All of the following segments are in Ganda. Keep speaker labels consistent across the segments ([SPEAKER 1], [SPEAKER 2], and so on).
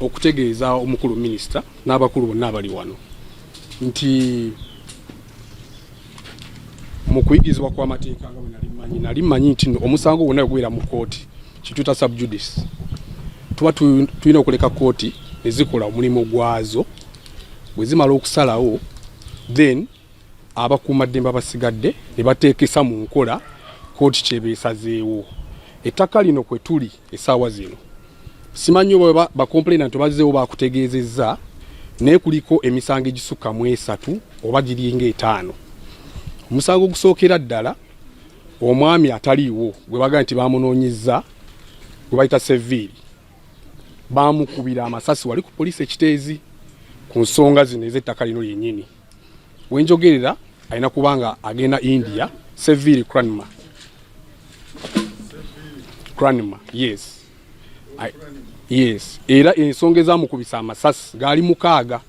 [SPEAKER 1] Okutegeeza omukulu minisita n'abakulu bonna abali wano nti mu kuyigirizibwa kw'amateeka, nga bwe nali mmanyi, nali mmanyi nti nno omusango gwonna gubeera mu kkooti, kituyita sub judice, tuba tulina okuleka kkooti ne zikola omulimu gwazo. Bwe zimala okusalawo, then abakuumaddembe abasigadde ne bateekesa mu nkola kkooti kyebeesazeewo. Ettaka lino kwe tuli essaawa zino, simanyi oba bacomplainant bazzeewo bakutegeezezza, naye kuliko emisango egisukka mu esatu oba giringa etaano. Omusango ogusookera ddala, omwami ataliiwo gwe bagamba nti bamunoonyezza, gwe bayita Seviiri, bamukubira amasasi wali ku poliisi Ekiteezi ku nsonga zino ez'ettaka lino lyennyini. Wenjogerera alina kubanga agenda India. Seviiri Cranmer, Cranmer, yes. Yes, era ensonga ezamukubisa amasasi gaali 6,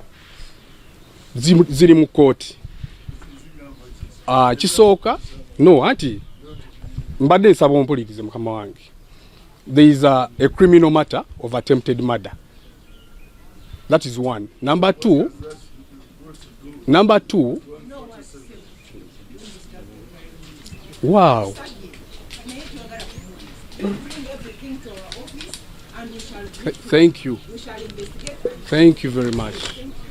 [SPEAKER 1] ziri mu kkooti. Kisooka no, anti mbadde nsaba ompulirize, mukama wange. There is a criminal matter of attempted murder. That is one. Number two, number two, wow. Thank you, thank you very much.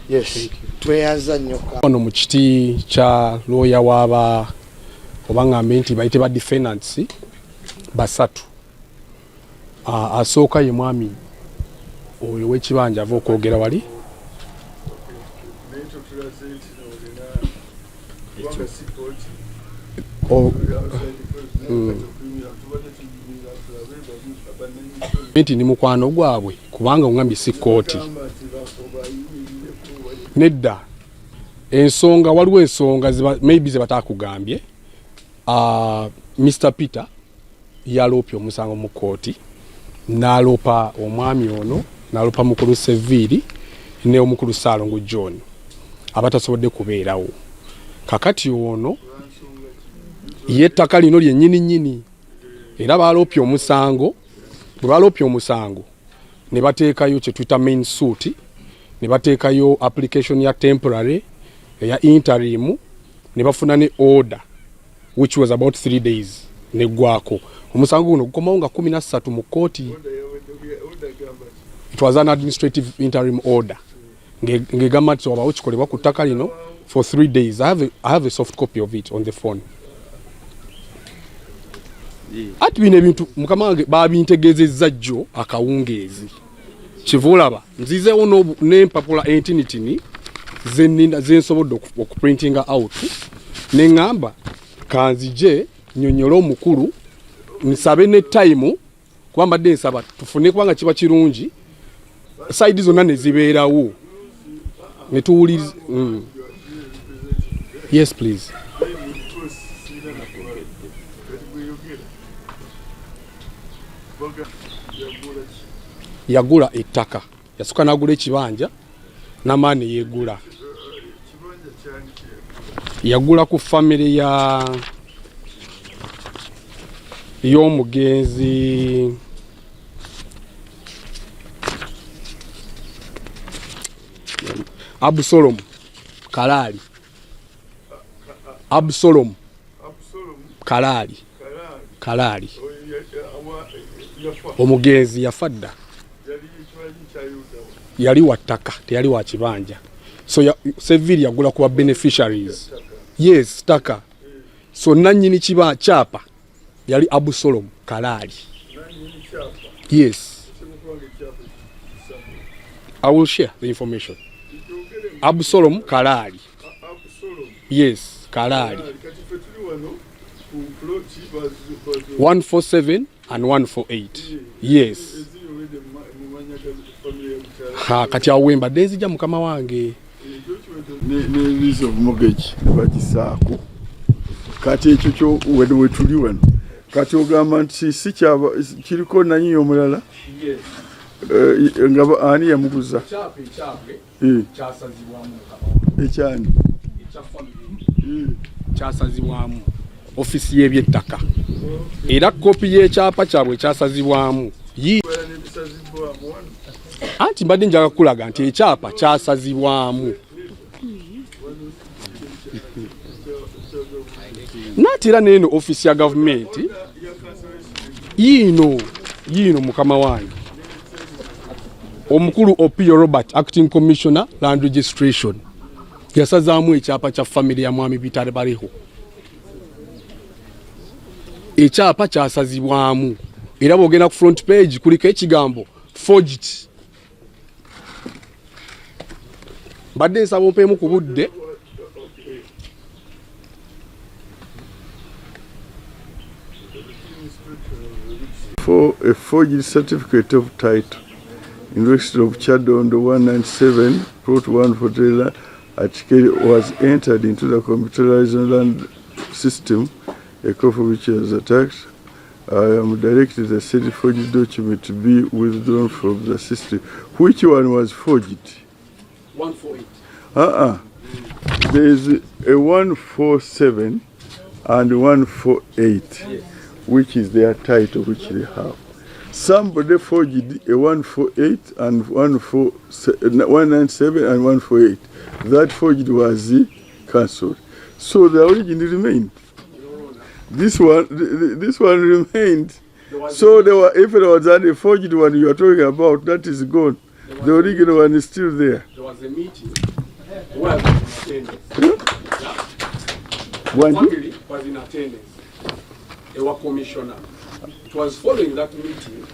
[SPEAKER 2] Yes, tweyanza nnyo.
[SPEAKER 1] Wano mu kiti kya looya w'aba, oba ngambe nti bayite ba defendants basatu. Asooka ye mwami oyo w'ekibanja ava okwogera wali.
[SPEAKER 3] Naye totulaze nti olina, kubanga si kooti. Tubadde tuyimirira tulabe bannannyini.
[SPEAKER 1] Nti ndi mukwano gwabwe, kubanga ongambye si kooti.
[SPEAKER 3] Gamba nti bayimirireko.
[SPEAKER 1] Nedda, ensonga, waliwo ensonga maybe ze batakugambye. Mr Peter yaloopye omusango mu kooti, n'aloopa omwami ono, n'aloopa mukulu Seviiri ne omukulu Saalongo John abatasobodde kubeerawo. Kakati ono yettaka lino lyennyini nnyini, era baloopye omusango. Bwe baloopye omusango ne bateekayo kye tuyita main suit, ne bateekayo application ya temporary, eya interim, ne bafuna ne order which was about 3 days, neggwako. Omusango guno gukomawo nga 13 mu kooti. It was an administrative interim order ng'egamba nti wabawo kikolebwa ku ttaka lino for 3 days. I have a soft copy of it on the phone. Ati bino ebintu, mukama wange, babintegeezezza jjo akawungeezi. Kiva olaba nzizeewo n'empapula entinitini zenninda zensobodde okuprintinga out, neŋŋamba kanzije nyonyole omukulu, nsabe ne time, kuba mbadde nsaba tufune, kubanga kiba kirungi side zonna ne zibeerawo ne tuwuliriza. Yes, please.
[SPEAKER 3] Sirina nakuba kati bweyogera baga yagula ki?
[SPEAKER 1] Yagula ettaka, yasooka n'agula ekibanja n'amaani yeegula.
[SPEAKER 3] Ekibanja kyani kyeyagula?
[SPEAKER 1] Yagula ku famire ya y'omugenzi Abusolomu Kalaali, Abusolomu.
[SPEAKER 3] Abusolomu.
[SPEAKER 1] Kalaali.
[SPEAKER 3] Kalaali.
[SPEAKER 1] Kalaali.
[SPEAKER 3] Oyo yafa?
[SPEAKER 1] Omugenzi yafa dda.
[SPEAKER 3] Yali ekibanja kyayudawa?
[SPEAKER 1] Yali wa ttaka, teyali wa kibanja. So Seville yagula kuba beneficiaries. Yes, ttaka. So nannyini kiba kyapa yali Abusolomu Kalaali.
[SPEAKER 3] Nanyini kyapa?
[SPEAKER 1] Yes.
[SPEAKER 3] Kyemukubanga ekyapa kisamu.
[SPEAKER 1] I will share the information.
[SPEAKER 3] Kyogere.
[SPEAKER 1] Abusolomu Kalaali.
[SPEAKER 3] Abusolomu.
[SPEAKER 1] Yes, Kalaali.
[SPEAKER 3] Kati ffe tuli wano ku ploti bazo
[SPEAKER 1] 147 and 148, yes.
[SPEAKER 3] Eziri already mu manya ga family ya mukyala.
[SPEAKER 1] Ha, kati awo wembadde nzija, mukama wange.
[SPEAKER 3] Ne lease of mortgage ne bagisaako. Kati ekyo kyo wano wetuli wano, kati ogamba nti si kyaba kiriko nanyini omulala? Nga ani yamuguza?
[SPEAKER 1] Ekyapa ekyabwe kyasazibwamu, mukama wange.
[SPEAKER 3] Ekyani?
[SPEAKER 1] Ekya family kyasazibwamu ofisi y'ebyettaka, era kopi y'ekyapa kyabwe ekyasazibwamu. Anti mbadde njaga kukulaga nti ekyapa kyasazibwamu. Naati era neeno ofiisi ya gavumenti yiino yiino mukama wange omukulu Opio Robert, acting commissioner land registration, yasazaamu ekyapa kya famire ya mwami Bitare Bariho. Ekyapa kyasazibwamu era bwogenda ku front page kuliko ekigambo forged. Mbadde nsaba ompeemu ku budde.
[SPEAKER 3] For a forged certificate of title in respect of Kyadondo 197 plot 140 article was entered into the computerized land system, a copy which was attached. I am directed the said forged document to be withdrawn from the system. Which one was forged?
[SPEAKER 1] 148.
[SPEAKER 3] Uh-uh. There is a 147 and 148, yes, which is their title, which they have. Somebody forged a 148 and 197 and 148. That forged was cancelled. So the origin remained. This one remained. So there were, if there was any forged one you are talking about, that is gone. The original one is still there.
[SPEAKER 1] There was a meeting where I was in attendance.
[SPEAKER 3] One,
[SPEAKER 1] Family was in attendance. A war commissioner. It was following that meeting.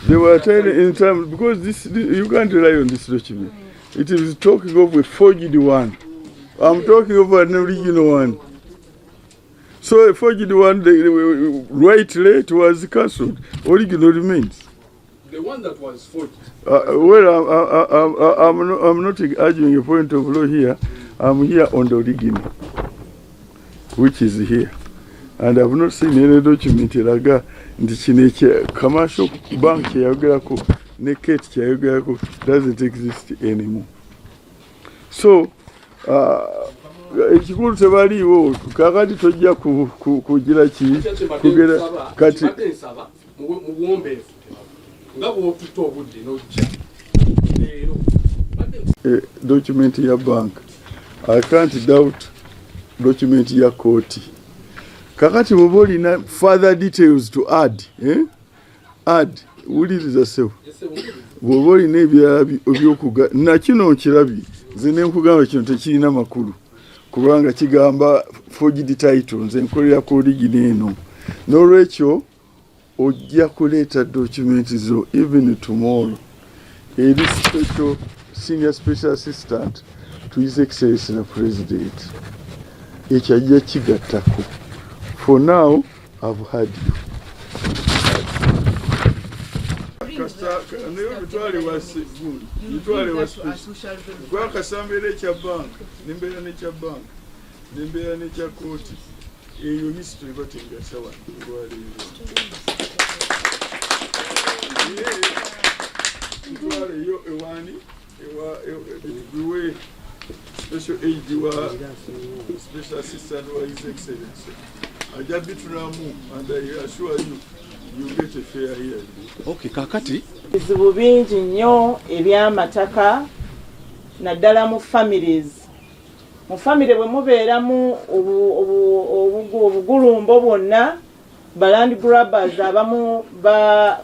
[SPEAKER 3] They were telling in terms because this you can't rely on this document. It is talking of a forged one. I'm talking of an original one. So a forged one, rightly it was cancelled. Original remains.
[SPEAKER 1] The one that was forged.
[SPEAKER 3] Well, I'm not arguing a point of law here. I'm here on the original, which is here. And I've not seen any document eraga nti kino ekya commercial bank kyeyayogerako ne Kate kyeyayogerako doesn't exist anymore. So ekikulu tebaliiwo kakati tojja kugira ki kugera kati.
[SPEAKER 1] Mbadde nsaba mu buwombeefu nga bw'otutte obudde n'ojja leero. Mbadde
[SPEAKER 3] Document ya bank, I can't doubt document ya kooti. Kakati bwoba olina further details to add, eh? Add. Wuliriza sebo, bw'oba olina ebirala ebyokuga nakino nkirabye nze nenkugamba kino tekirina makulu kubanga kigamba forged title. Nze nkolera ku original eno, n'olwekyo ojja kuleeta document zo even tomorrow eri special senior special assistant to His Excellency the President. Ekyo ajja kigattako. For now I've had you. Naye bitwale wasi bitwale wa gwakasambeera ekya bank nembeera nekya bank nembeera nekya kooti eyo history batengasa wano olwaleero. Ntwaleyo ewani ewa special aid wa special assistant wa His Excellency ajja bitulamu and I assure you, you get a fair hearing.
[SPEAKER 1] Okay, kakati
[SPEAKER 4] Bizibu bingi nnyo ebyamataka naddala mu families. Mu famire bwe mubeeramu obugulumbo bwonna, ba land grabbers abamu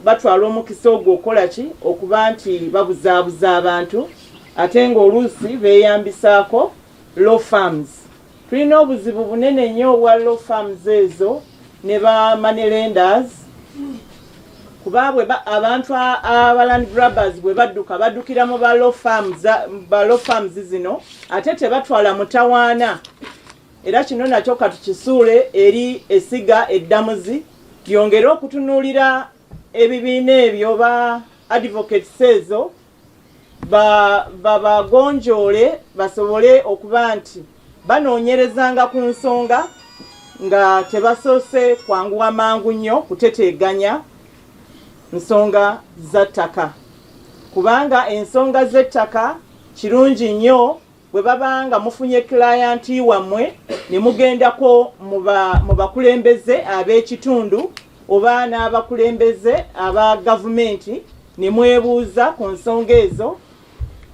[SPEAKER 4] batwala omukisa ogwo okukola ki? Okuba nti babuzaabuza abantu ate ng'oluusi beeyambisaako law firms. Tulina obuzibu bunene nnyo obwa law firms ezo ne ba money lenders kuba bwe abantu aba land grabbers bwe badduka baddukira mu ba law firms, ba law firms zino ate tebatwala mutawaana. Era kino nakyo katukisuule eri essiga eddamuzi lyongere okutunuulira ebibiina ebyo ba advocates ezo babagonjoole basobole okuba nti banoonyerezanga ku nsonga nga tebasoose kwanguwa mangu nnyo kuteteeganya nsonga za ttaka, kubanga ensonga z'ettaka kirungi nnyo bwe baba nga mufunye client wammwe ne mugendako mu bakulembeze ab'ekitundu. oba n'abakulembeze aba gavumenti ne mwebuuza ku nsonga ezo,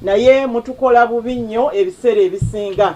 [SPEAKER 4] naye mutukola bubi nnyo ebiseera ebisinga.